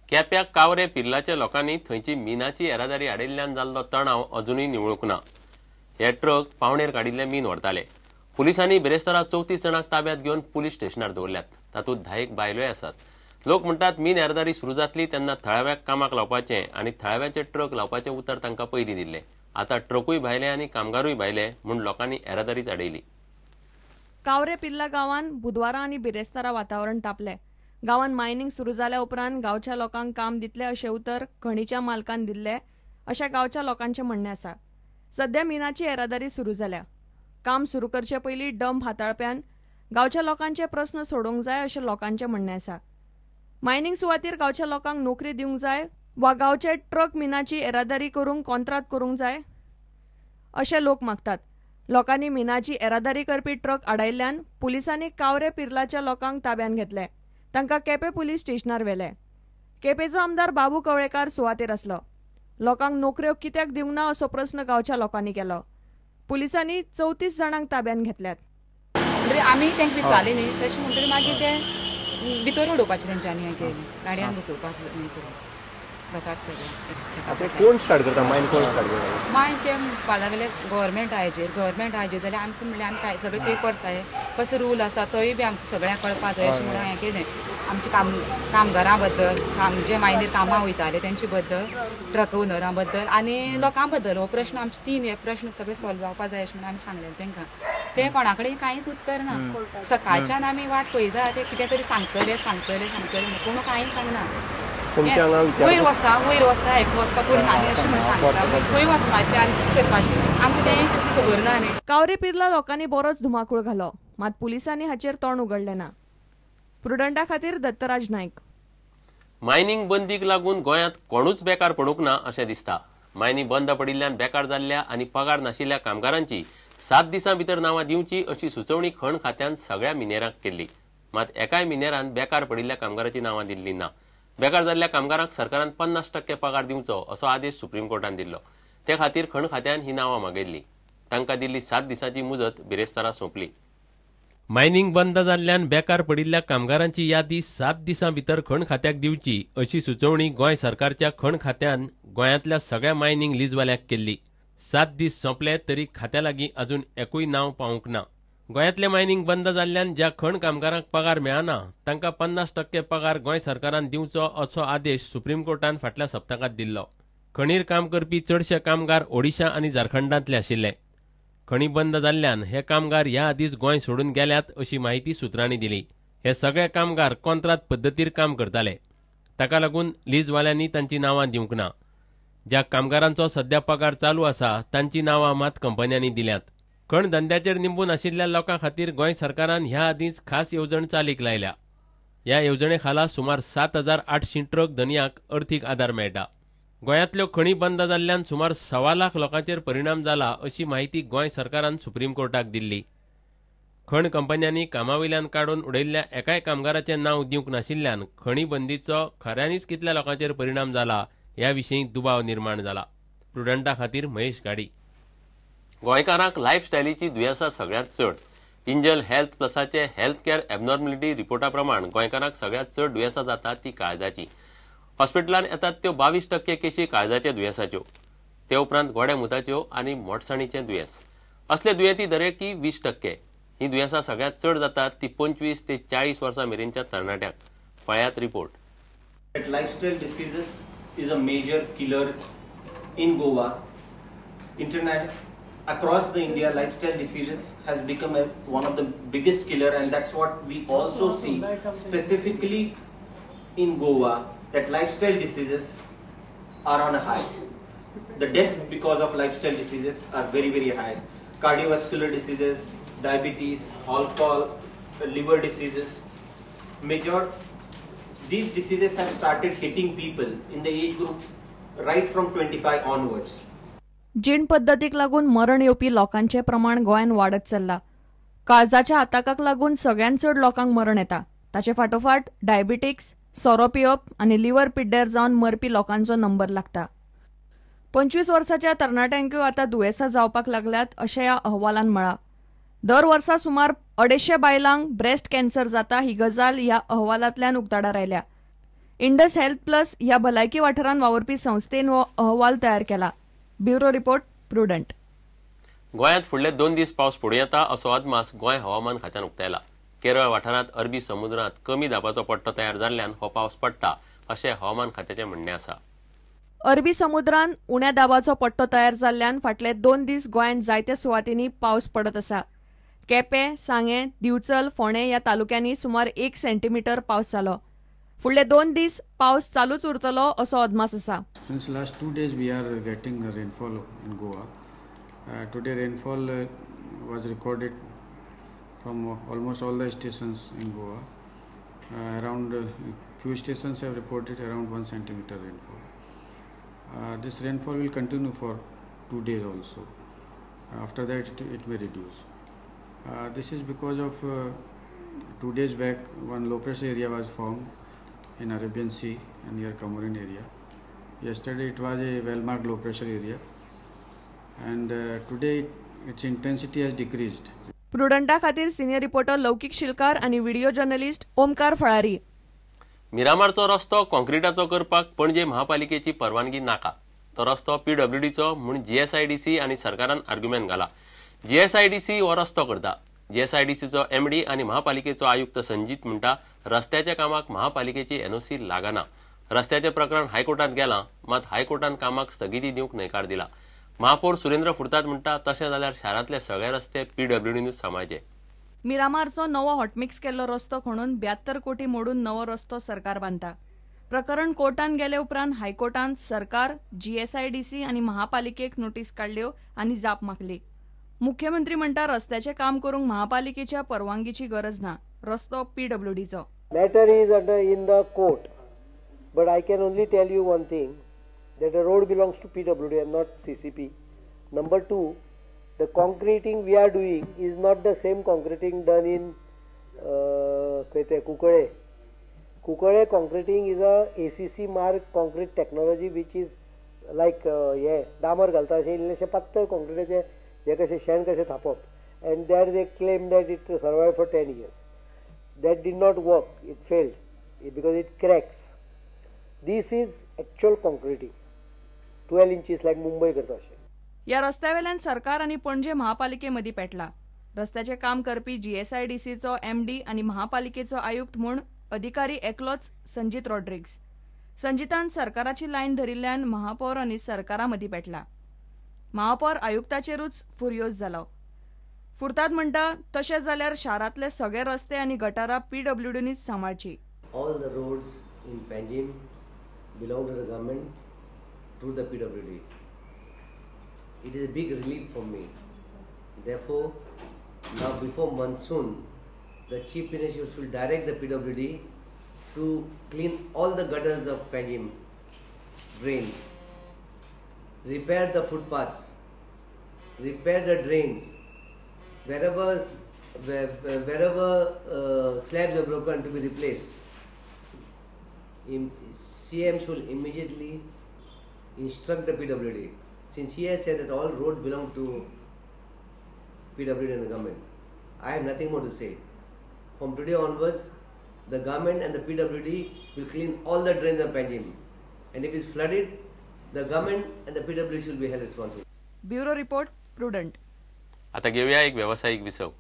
केप्याक कावरे पिर्लाच्या लोकांनी थंयची मिनाची येरादारी आडिल्ल्यान जाल्लो तणाव अजुनूय निवळूंक ना. हे ट्रक पावणेर काडिल्ले मीन व्हरताले. पुलिसांनी बिरेस्तारा 34 जाणांक ताब्यात घेवन पुलीस स्टेशनार दवरल्यात. तातूंत 10 बायलोय आसात. लोक म्हणटात मीन येरादारी सुरू जातली तेन्ना थळाव्याक कामाक लावपाचें आनी थळाव्याचे ट्रक लावपाचें उतर तांकां पयलीं दिल्लें. आतां ट्रकूय भायले आनी कामगारूय भायले म्हूण लोकांनी येरादारीच आडयली. कावरे पिर्ला गांवांत बुधवारा आनी बिरेस्तारा वातावरण तापलें. गांवांत मायनिंग सुरू जाल्या उपरांत गांवच्या लोकांक काम दितले अशें उतर खणीच्या मालकान दिल्लें अशें गांवच्या लोकांचें म्हणणें आसा. सध्या मिनाची येरादारी सुरू जाल्या. काम सुरू करचे पयलीं डंप हाताळप्यान गांवच्या लोकांचे प्रस्न सोडोवंक जाय अशें लोकांचें म्हणणें आसा. मायनिंग सुवातीर गांवच्या लोकांक नोकरी दिवंक जाय वा गांवचे ट्रक मिनाची येरादारी करूंक कॉन्त्रात करूंक जाय अशें लोक मागतात. लोकांनी मिनाची येरादारी करपी ट्रक आडायल्ल्यान पुलिसांनी कावरे पिर्लाच्या लोकांक ताब्यांत घेतले. तांकां केपें पुलीस स्टेशनार व्हेले. केपेंचो आमदार बाबू कवळेकार सुवातेर आसलो. लोकांक नोकऱ्यो कित्याक दिवंक ना असो प्रस्न गांवच्या लोकांनी केलो. पुलिसांनी 34 जाणांक ताब्यांत घेतल्यात. आमी तांकां विचारलें न्ही तशें म्हणटकीर मागीर ते भितर उडोवपाचें तेंच्यांनी हें केलें, गाडयान बसोवपाक हें करून लोकांक सगळें. कोण स्टार्ट करता मायन? कोण स्टार्ट करता मायन? ते म्हणपाक लागले गव्हर्मेंट हाजेर, गव्हर्मेंट हाजेर जाल्यार आमकां म्हणल्यार आमी कांय सगळे पेपर्स आहाय, कसो रूल आसा तोय बी आमकां सगळ्यांक कळपाक जाय अशें म्हणून हें केलें. आमच्या कामगारां बद्दल, जे मायनीर कामां वयताले तेंचे बद्दल, ट्रक ओनरां बद्दल आनी लोकां बद्दल हो प्रश्न आमचे 3 हे प्रश्न सगळे सॉल्व जावपाक जाय अशें म्हणून आमी सांगलें तांकां. ते कोणा कडेन कांयच उत्तर ना. सकाळच्यान आमी वाट पळयता ते कितें तरी सांगतले सांगतले सांगतले, कोण कांय सांगना. वयर वसा वयर वसा एक वसा पूण आनी अशें म्हणून सांगता, खंय वचपाचें आनी कितें करपाचें आमकां तें खबर ना. न्ही कावरे पिर्ला लोकांनी बरोच धुमाकूळ घालो, मात पुलिसांनी हाचेर तोंड उगडलें ना. प्रुडंटा खातीर दत्तराज नायक. मायनिंग बंदीक लागून गोंयांत कोणूच बेकार पडूंक ना अशें दिसता. मायनिंग बंद पडिल्ल्यान बेकार जाल्ल्या आनी पगार नाशिल्ल्या कामगारांची 7 दिसां भितर नांवां दिवची अशी सुचोवणी खण खात्यान सगळ्या मिनेरांक केल्ली. मात एकाय मिनेरान बेकार पडिल्ल्या कामगारांची नांवां दिल्ली ना. बेकार जाल्ल्या कामगारांक सरकारान 50% पगार दिवचो असो आदेश सुप्रीम कोर्टान दिल्लो. ते खातीर खण खात्यान ही नांवां मागयल्ली. तांकां दिल्ली 7 दिसांची मुजत बिरेस्तारा सोंपली. मायनिंग बंद जाल्ल्यान बेकार पडिल्ल्या कामगारांची यादी 7 दिसां भितर खण खात्याक दिवची अशी सुचोवणी गोंय सरकारच्या खण खात्यान गोंयांतल्या सगळ्या मायनिंग लीजवाल्यांक केल्ली. 7 दीस सोंपले तरी खात्या लागीं अजून एकूय नांव पावूंक ना. गोंयांतले मायनिंग बंद जाल्ल्यान ज्या खण कामगारांक पगार मेळना तांकां 50% पगार गोंय सरकारान दिवचो असो आदेश सुप्रीम कोर्टान फाटल्या सप्तकांत दिल्लो. खणीर काम करपी चडशे कामगार ओडिशा आनी झारखंडांतले आशिल्ले. खणी बंद जाल्ल्यान हे कामगार ह्या आदींच गोंय सोडून गेल्यात अशी माहिती सुत्रांनी दिली. हे सगळे कामगार कॉन्त्रात पद्दतीर काम करताले. ताका लागून लीजवाल्यांनी तांची नांवां दिवंक ना. ज्या कामगारांचो सध्या पगार चालू आसा तांची नांवां मात कंपन्यांनी दिल्यात. खण धंद्याचेर निंबून आशिल्ल्या लोकां खातीर गोंय सरकारान ह्या आदींच खास येवजण चालीक लायल्या. ह्या येवजणे खाला सुमार 7,800 ट्रक धनयांक अर्थीक आदार मेळटा. गोंयांतल्यो खणी बंद जाल्ल्यान सुमार 1.25 लाख लोकांचेर परिणाम जाला अशी माहिती गोंय सरकारान सुप्रीम कोर्टाक दिल्ली. खण कंपन्यांनी कामावयल्यान काडून उडयल्ल्या एकाय कामगाराचें नांव दिवंक नाशिल्ल्यान खणी बंदीचो खऱ्यांनीच कितल्या लोकांचेर परिणाम जाला ह्या विशीं दुबाव निर्माण जाला. प्रुडंटा खातीर महेश गाडी. गोंयकारांक लायफस्टायलीची दुयेंसां सगळ्यांत चड. इंजल हेल्थ प्लसाचे हेल्थ केअर एबनॉर्मलिटी रिपोर्टा प्रमाण गोंयकारांक सगळ्यांत चड दुयेंसां जातात ती काळजाची. हॉस्पिटलांत येतात त्यो 22% केशी काळजाच्या दुयेंसाच्यो, ते उपरांत गोडेमुताच्यो आनी मोटसाणीचें दुयेंस. असले दुयेंती दरेकी 20%. ही दुयेंसां सगळ्यांत चड जातात ती 25 ते 40 वर्सां मेरेनच्या तरणाट्यांक. पळयात report. Lifestyle diseases is a major killer in Goa. Across the India, lifestyle diseases has become one of the biggest killer, and that's what we also see specifically in Goa, that lifestyle diseases are on a high. The deaths because of lifestyle diseases are very, very high. Cardiovascular diseases, diabetes, alcohol, liver diseases, major these diseases have started hitting people in the age group right from 25 onwards. जीण पद्दतीक लागून मरण येवपी लोकांचें प्रमाण गोंयांत वाडत चल्लां. काळजाच्या आताकाक लागून सगळ्यांत चड लोकांक मरण येता. ताचे फाटोफाट डायबिटीक्स, सोरो पिवप आनी लिव्हर पिड्ड्यार जावन मरपी लोकांचो नंबर लागता. 25 वर्साच्या तरणाट्यांकूय आतां दुयेंसां जावपाक लागल्यात अशें ह्या अहवालान म्हळां. दर वर्सा सुमार 250 बायलांक ब्रेस्ट कॅन्सर जाता ही गजाल ह्या अहवालांतल्यान उक्ताडार आयल्या. इंडस हेल्थ प्लस ह्या भलायकी वाठारांत वावुरपी संस्थेन हो अहवाल तयार केला. Bureau report, Prudent. गोंयांत फुडले 2 दीस पावस पडूं येता असो अदमास गोंय हवामान खात्यान उक्तायला. केरळ वाठारांत अरबी समुद्रांत कमी दाबाचो पट्टो तयार जाल्ल्यान हो पावस पडटा अशें हवामान खात्याचें म्हणणें आसा. अरबी समुद्रांत उण्या दाबाचो पट्टो तयार जाल्ल्यान फाटले 2 दीस गोंयांत जायत्या सुवातींनी पावस पडत आसा. केपें, सांगें, दिवचल, फोंडें ह्या तालुक्यांनी सुमार 1 सेंटीमिटर पावस जालो. फुडले 2 दीस पावस चालूच उरतलो असो अदमास आसा. Since last 2 days we are getting rainfall in Goa. Today rainfall was recorded from almost all the stations in Goa. Around few stations have reported around 1 centimeter rainfall. This rainfall will continue for 2 days also. After that it may reduce. This is because of 2 days back one low pressure area was formed in Arabian Sea and near Comorin area. Yesterday it was a well marked low pressure area and today its intensity has decreased. प्रुडंटा खातीर senior reporter लौकिक शिलकार आणि video journalist Omkar फळारी. मिरामारचो रस्तो कॉन्क्रिटाचो करपाक पणजे महापालिकेची परवानगी नाका. तो रस्तो पीडब्ल्यूडीचो म्हूण जीएसआयडीसी आनी सरकारान आर्ग्युमेंट घाला. जीएसआयडीसी हो रस्तो करता. जीएसआयडीसीचो एमडी आनी महापालिकेचो आयुक्त संजीत म्हणटा रस्त्याच्या कामाक महापालिकेची एनओसी लागना. रस्त्याचें प्रकरण हायकोर्टात गेलां, मात हायकोर्टान कामाक स्थगिती दिवंक न्हयकार दिला. महापौर सुरेंद्र फुर्ताद म्हणटा तशें जाल्यार शारांतले सगळे रस्ते पीडब्ल्यूडीनूच सांबाळचे. मिरामारचो नवो हॉटमिक्स केल्लो रस्तो खणून 72 कोटी मोडून नवो रस्तो सरकार बांदता. प्रकरण कोर्टान गेले उपरांत हायकोर्टान सरकार, जीएसआयडीसी आनी महापालिकेक नोटीस काडल्यो आनी जाप मागली. मुख्यमंत्री म्हणटा रस्त्याचें काम करूंक महापालिकेच्या परवानगीची गरज ना, रस्तो पीडब्ल्यूडीचो. Matter is under in the court, but I can only tell you one thing, that the road belongs to PWD and not CCP. Number 2, the concreting we are doing is not the same concreting done in Kukale. Kukale concreting is a ACC mark concrete technology which is like डामर घालता अशें इल्लेशें पातळ कॉन्क्रिटाचें हें कशें शेण कशें थापप, and there they claim that it survive for 10 years. That did not work, it failed because it cracks. This is actual concreting, 12 inches like Mumbai करता अशें. ह्या रस्त्यावेल्यान सरकार आनी पणजे महापालिके मदीं पेटला. रस्त्याचें काम करपी जीएसआयडीसीचो एमडी आनी महापालिकेचो आयुक्त म्हूण अधिकारी एकलोच संजीत रॉड्रिग्स. संजीतान सरकाराची लायन धरिल्ल्यान महापौर आनी सरकारा मदीं पेटला. महापौर आयुक्ताचेरूच फुर्योज जालो. फुर्ताद म्हणटा तशें जाल्यार शारांतले सगळे रस्ते आनी गटारां पीडब्ल्यूडीनीच सांबाळची. All the roads in Panjim belong to the government through the PWD. It is a big relief for me. Therefore, now before monsoon, the Chief Minister should direct the PWD to clean all the gutters of Panjim drains, repair the footpaths, repair the drains, wherever slabs are broken to be replaced. CM should immediately instruct the PWD, since he has said that all roads belong to PWD and the government. I have nothing more to say. From today onwards, the government and the PWD will clean all the drains of Panjim, and if it's flooded, the government and the PWD should be held responsible. Bureau report, Prudent. आता घेऊया एक व्यावसायिक विसव.